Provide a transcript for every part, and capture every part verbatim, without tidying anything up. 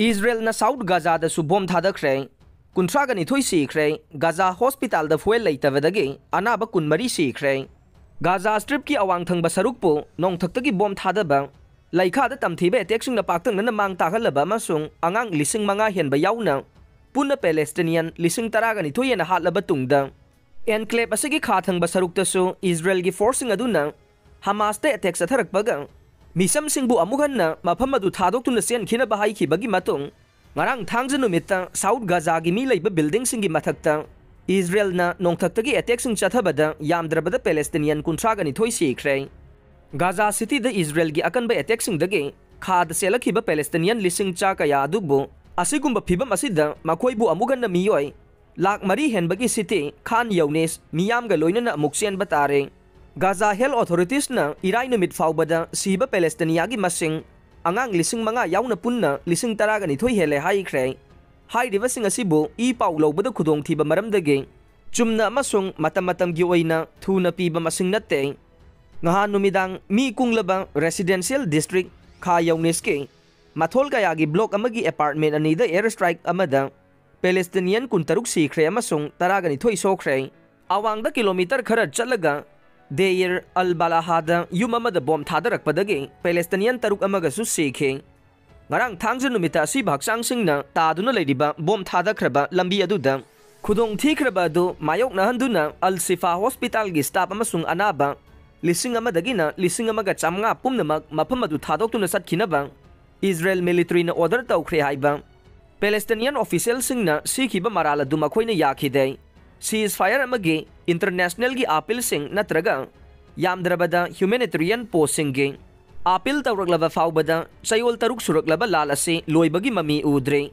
ꯏꯖꯔꯦꯜꯅ south ꯒꯥꯖꯥꯗꯁꯨ bomb ꯊꯥꯗꯈ꯭ꯔꯦ꯫ ꯀꯨꯟꯊ꯭ꯔꯥꯒ ꯅꯤꯊꯣꯏ ꯁꯤꯈ꯭ꯔꯦ꯫ ꯒꯥꯖꯥ ꯍꯣꯁꯄꯤꯇꯥꯜꯗ ꯐꯨꯌꯦꯜ ꯂꯩꯇꯕꯗꯒꯤ ꯑꯅꯥꯕ ꯀꯨꯟꯃꯔꯤ ꯁꯤꯈ꯭ꯔꯦ꯫ ꯒꯥꯖꯥ ꯁ꯭ꯇ꯭ꯔꯤꯞꯀꯤ ꯑꯋꯥꯡ ꯊꯪꯕ ꯁꯔꯨꯛꯄꯨ ꯅꯣꯡꯊꯛꯇꯒꯤ ꯕꯣꯝ ꯊꯥꯗꯕ, ꯂꯩꯈꯥꯗ ꯇꯝꯊꯤꯕ ꯑꯦꯇꯦꯛꯁꯤꯡꯅ ꯄꯥꯛꯇꯛꯅꯅ ꯃꯥꯡ ꯇꯥꯛꯍꯜꯂꯕ ꯑꯃꯁꯨꯡ ꯑꯉꯥꯡ ꯂꯤꯁꯤꯡ ꯃꯉꯥ ꯍꯦꯟꯕ ꯌꯥꯎꯅ ꯄꯨꯟꯅ ꯄꯦꯂꯦꯁꯇꯤꯅꯤꯌꯟ ꯂꯤꯁꯤꯡ ꯇꯔꯥꯒ ꯅꯤꯊꯣꯏ ꯍꯦꯟꯅ ꯍꯥꯠꯂꯕ ꯇꯨꯡꯗ, ꯑꯦꯟꯀ꯭ꯂꯦꯕ ꯑꯁꯤꯒꯤ ꯈꯥ ꯊꯪꯕ ꯁꯔꯨꯛꯇꯁꯨ ꯏꯖꯔꯦꯜꯒꯤ ꯐꯣꯔꯁꯁꯤꯡ ꯑꯗꯨꯅ ꯍꯃꯥꯁꯇ ꯑꯦꯇꯦꯛ ꯆꯠꯊꯔꯛꯄꯒ ꯃꯤꯁꯝꯁꯤꯡꯕꯨ ꯑꯃꯨꯛ ꯍꯟꯅ ꯃꯐꯝ ꯑꯗꯨ ꯊꯥꯗꯣꯛꯇꯨꯅ ꯆꯦꯟꯈꯤꯅꯕ ꯍꯥꯏꯈꯤꯕꯒꯤ ꯃꯇꯨꯡ, ꯉꯔꯥꯡ ꯊꯥꯡꯖ ꯅꯨꯃꯤꯠꯇ ꯁꯥꯎꯠ ꯒꯥꯖꯥꯒꯤ ꯃꯤ ꯂꯩꯕ ꯕꯤꯜꯗꯤꯡꯁꯤꯡꯒꯤ ꯃꯊꯛꯇ ꯏꯖꯔꯦꯜꯅ ꯅꯣꯡꯊꯛꯇꯒꯤ ꯑꯦꯇꯦꯛꯁꯤꯡ ꯆꯠꯊꯕꯗ ꯌꯥꯝꯗ꯭ꯔꯕꯗ ꯄꯦꯂꯦꯁꯇꯤꯅꯤꯌꯟ ꯀꯨꯟꯊ꯭ꯔꯥꯒ ꯅꯤꯊꯣꯏ ꯁꯤꯈ꯭ꯔꯦ꯫ ꯒꯥꯖꯥ ꯁꯤꯇꯤꯗ ꯏꯖꯔꯦꯜꯒꯤ ꯑꯀꯟꯕ ꯑꯦꯇꯦꯛꯁꯤꯡꯗꯒꯤ ꯈꯥꯗ ꯆꯦꯜꯂꯛꯈꯤꯕ ꯄꯦꯂꯦꯁꯇꯤꯅꯤꯌꯟ ꯂꯤꯁꯤꯡ ꯆꯥ ꯀꯌꯥ ꯑꯗꯨꯕꯨ, ꯑꯁꯤꯒꯨꯝꯕ ꯐꯤꯚꯝ ꯑꯁꯤꯗ ꯃꯈꯣꯏꯕꯨ ꯑꯃꯨꯛ ꯍꯟꯅ ꯃꯤꯑꯣꯏ ꯂꯥꯈ ꯃꯔꯤ ꯍꯦꯟꯕꯒꯤ ꯁꯤꯇꯤ ꯈꯥꯟ ꯌꯧꯅꯤꯁ ꯃꯤꯌꯥꯝꯒ ꯂꯣꯏꯅꯅ ꯑꯃꯨꯛ ꯆꯦꯟꯕ ꯇꯥꯔꯦ꯫ ꯒꯥꯖꯥ ꯍꯦꯜꯊ ꯑꯣꯊꯣꯔꯤꯇꯤꯁꯅ ꯏꯔꯥꯏ ꯅꯨꯃꯤꯠ ꯐꯥꯎꯕꯗ ꯁꯤꯕ ꯄꯦꯂꯦꯁꯇꯤꯅꯤꯌꯥꯒꯤ ꯃꯁꯤꯡ ꯑꯉꯥꯡ ꯂꯤꯁꯤꯡ ꯃꯉꯥ ꯌꯥꯎꯅ ꯄꯨꯟꯅ ꯂꯤꯁꯤꯡ ꯇꯔꯥꯒ ꯅꯤꯊꯣꯏ ꯍꯦꯜꯂꯦ ꯍꯥꯏꯈ꯭ꯔꯦ꯫ ꯍꯥꯏꯔꯤꯕꯁꯤꯡ ꯑꯁꯤꯕꯨ ꯏ ꯄꯥꯎ ꯂꯧꯕꯗ ꯈꯨꯗꯣꯡꯊꯤꯕ ꯃꯔꯝꯗꯒꯤ ꯆꯨꯝꯅ ꯑꯃꯁꯨꯡ ꯃꯇꯝ ꯃꯇꯝꯒꯤ ꯑꯣꯏꯅ ꯊꯨꯅ ꯄꯤꯕ ꯃꯁꯤꯡ ꯅꯠꯇꯦ꯫ ꯉꯍꯥꯟ ꯅꯨꯃꯤꯗꯥꯡ ꯃꯤ ꯀꯨꯡꯂꯕ ꯔꯦꯁꯤꯗꯦꯟꯁꯤꯌꯦꯜ ꯗꯤꯁꯇ꯭ꯔꯤꯛ ꯈꯥ ꯌꯧꯅꯤꯁꯀꯤ ꯃꯊꯣꯜ ꯀꯌꯥꯒꯤ ꯕ꯭ꯂꯣꯛ ꯑꯃꯒꯤ ꯑꯦꯄꯥꯔꯠꯃꯦꯟ ꯑꯅꯤꯗ ꯑꯦꯌꯔ ꯁ꯭ꯇ꯭ꯔꯥꯏꯛ ꯑꯃꯗ ꯄꯦꯂꯦꯁꯇꯤꯅꯤꯌꯟ ꯀꯨꯟꯇꯔꯨꯛ ꯁꯤꯈ꯭ꯔꯦ ꯑꯃꯁꯨꯡ ꯇꯔꯥꯒ ꯅꯤꯊꯣꯏ ꯁꯣꯛꯈ꯭ꯔꯦ꯫ ꯑꯋꯥꯡꯗ ꯀꯤꯂꯣꯃꯤꯇꯔ ꯈꯔ ꯆꯠꯂꯒ ꯗꯦꯌꯔ ꯑꯜ ꯕꯥꯂꯥꯍꯥꯗ ꯌꯨꯝ ꯑꯃꯗ ꯕꯣꯝ ꯊꯥꯗꯔꯛꯄꯗꯒꯤ ꯄꯦꯂꯦꯁꯇꯤꯅꯤꯌꯟ ꯇꯔꯨꯛ ꯑꯃꯒꯁꯨ ꯁꯤꯈꯤ꯫ ꯉꯔꯥꯡ ꯊꯥꯡꯖ ꯅꯨꯃꯤꯠꯇ ꯑꯁꯤꯕ ꯍꯛꯆꯥꯡꯁꯤꯡꯅ ꯇꯥꯗꯨꯅ ꯂꯩꯔꯤꯕ ꯕꯣꯝ ꯊꯥꯗꯈ꯭ꯔꯕ ꯂꯝꯕꯤ ꯑꯗꯨꯗ ꯈꯨꯗꯣꯡꯊꯤꯈ꯭ꯔꯕ ꯑꯗꯨ ꯃꯥꯌꯣꯛꯅꯍꯟꯗꯨꯅ ꯑꯜ ꯁꯤꯐꯥ ꯍꯣꯁꯄꯤꯇꯥꯜꯒꯤ ꯁ꯭ꯇꯥꯐ ꯑꯃꯁꯨꯡ ꯑꯅꯥꯕ ꯂꯤꯁꯤꯡ ꯑꯃꯗꯒꯤꯅ ꯂꯤꯁꯤꯡ ꯑꯃꯒ ꯆꯥꯃꯉꯥ ꯄꯨꯝꯅꯃꯛ ꯃꯐꯝ ꯑꯗꯨ ꯊꯥꯗꯣꯛꯇꯨꯅ ꯆꯠꯈꯤꯅꯕ ꯏꯖꯔꯦꯜ ꯃꯤꯂꯤꯇꯔꯤꯅ ꯑꯣꯔꯗꯔ ꯇꯧꯈ꯭ꯔꯦ ꯍꯥꯏꯕ ꯄꯦꯂꯦꯁꯇꯤꯅꯤꯌꯟ ꯑꯣꯐꯤꯁꯤꯌꯦꯜꯁꯤꯡꯅ ꯁꯤꯈꯤꯕ ꯃꯔꯥꯜ ꯑꯗꯨ ꯃꯈꯣꯏꯅ ꯌꯥꯈꯤꯗꯦ꯫ ꯁꯤꯖꯐꯥꯌꯔ ꯑꯃꯒꯤ ꯏꯟꯇꯔꯅꯦꯁꯅꯦꯜꯒꯤ ꯑꯥꯄꯤꯜꯁꯤꯡ ꯅꯠꯇ꯭ꯔꯒ ꯌꯥꯝꯗ꯭ꯔꯕꯗ ꯍ꯭ꯌꯨꯃꯦꯅꯤꯇꯔꯤꯌꯟ ꯄꯣꯁꯁꯤꯡꯒꯤ ꯑꯥꯄꯤꯜ ꯇꯧꯔꯛꯂꯕ ꯐꯥꯎꯕꯗ ꯆꯌꯣꯜ ꯇꯔꯨꯛ ꯁꯨꯔꯛꯂꯕ ꯂꯥꯜ ꯑꯁꯤ ꯂꯣꯏꯕꯒꯤ ꯃꯃꯤ ꯎꯗ꯭ꯔꯤ꯫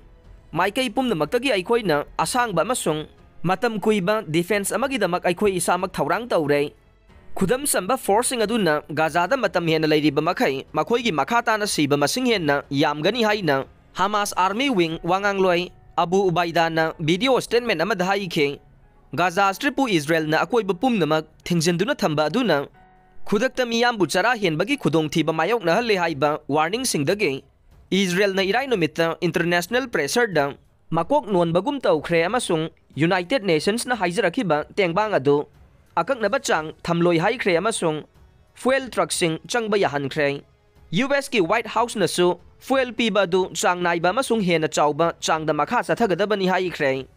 ꯃꯥꯏꯀꯩ ꯄꯨꯝꯅꯃꯛꯇꯒꯤ ꯑꯩꯈꯣꯏꯅ ꯑꯁꯥꯡꯕ ꯑꯃꯁꯨꯡ ꯃꯇꯝ ꯀꯨꯏꯕ ꯗꯤꯐꯦꯟꯁ ꯑꯃꯒꯤꯗꯃꯛ ꯑꯩꯈꯣꯏ ꯏꯁꯥꯃꯛ ꯊꯧꯔꯥꯡ ꯇꯧꯔꯦ꯫ ꯈꯨꯗꯝ ꯆꯟꯕ ꯐꯣꯔꯁꯁꯤꯡ ꯑꯗꯨꯅ ꯒꯥꯖꯥꯗ ꯃꯇꯝ ꯍꯦꯟꯅ ꯂꯩꯔꯤꯕ ꯃꯈꯩ ꯃꯈꯣꯏꯒꯤ ꯃꯈꯥ ꯇꯥꯅ ꯁꯤꯕ ꯃꯁꯤꯡ ꯍꯦꯟꯅ ꯌꯥꯝꯒꯅꯤ ꯍꯥꯏꯅ ꯍꯃꯥꯁ ꯑꯥꯔꯃꯤ ꯋꯤꯡ ꯋꯥꯉꯥꯡꯂꯣꯏ ꯑꯕꯨ ꯎꯕꯥꯏꯗꯥꯅ ꯚꯤꯗꯤꯑꯣ ꯁ꯭ꯇꯦꯠꯃꯦꯟ ꯑꯃꯗ ꯍꯥꯏꯈꯤ꯫ ꯒꯥꯖꯥ ꯁ꯭ꯇ꯭ꯔꯤꯞꯄꯨ ꯏꯖꯔꯦꯜꯅ ꯑꯀꯣꯏꯕ ꯄꯨꯝꯅꯃꯛ ꯊꯤꯡꯖꯤꯟꯗꯨꯅ ꯊꯝꯕ ꯑꯗꯨꯅ ꯈꯨꯗꯛꯇ ꯃꯤꯌꯥꯝꯕꯨ ꯆꯔꯥ ꯍꯦꯟꯕꯒꯤ ꯈꯨꯗꯣꯡꯊꯤꯕ ꯃꯥꯌꯣꯛꯅꯍꯜꯂꯦ ꯍꯥꯏꯕ ꯋꯥꯔꯅꯤꯡꯁꯤꯡꯗꯒꯤ ꯏꯖꯔꯦꯜꯅ ꯏꯔꯥꯏ ꯅꯨꯃꯤꯠꯇ international pressureꯗ ꯃꯀꯣꯛ ꯅꯣꯟꯕꯒꯨꯝ ꯇꯧꯈ꯭ꯔꯦ ꯑꯃꯁꯨꯡ United Nationsꯅ ꯍꯥꯏꯖꯔꯛꯈꯤꯕ ꯇꯦꯡꯕꯥꯡ ꯑꯗꯨ ꯑꯀꯛꯅꯕ ꯆꯥꯡ ꯊꯝꯂꯣꯏ ꯍꯥꯏꯈ꯭ꯔꯦ ꯑꯃꯁꯨꯡ fuel truckꯁꯤꯡ ꯆꯪꯕ ꯌꯥꯍꯟꯈ꯭ꯔꯦ꯫ USꯀꯤ White Houseꯅꯁꯨ fuel ꯄꯤꯕ ꯑꯗꯨ ꯆꯥꯡ ꯅꯥꯏꯕ ꯑꯃꯁꯨꯡ ꯍꯦꯟꯅ ꯆꯥꯎꯕ ꯆꯥꯡꯗ ꯃꯈꯥ ꯆꯠꯊꯒꯗꯕꯅꯤ ꯍꯥꯏꯈ꯭ꯔꯦ꯫